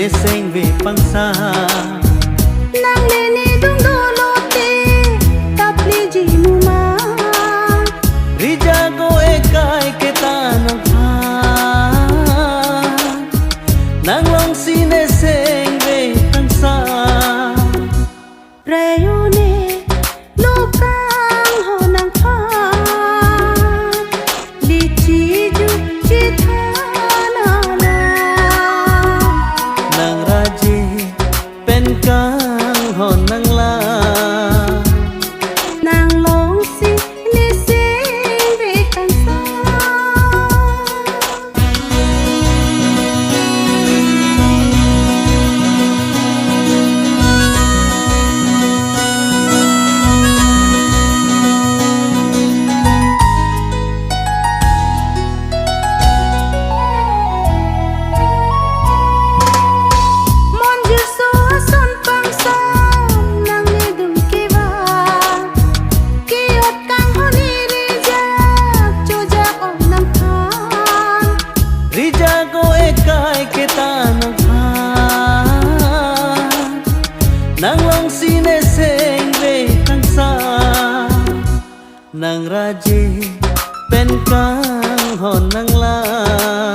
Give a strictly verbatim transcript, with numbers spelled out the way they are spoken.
Sengve pangsa. Nang le nedung dolo te, kapliji muma. Rijak o ekai keta nangphan. Nang longsi ne sengve pangsa. Prai o ne lo kanghon nangphan, lichi ju chithan ala. Nang raje pen kanghon nanglang. Nang longsi ne sengve pangsa. Monjir so ason pangsa, nang nedung kevan. Ke-ot kanghon ne rijak, chojak ong nangphan. Rijak o ekai keta nangphan. Nang longsi ne sengve pangsa. Nang raje pen kanghon nanglang.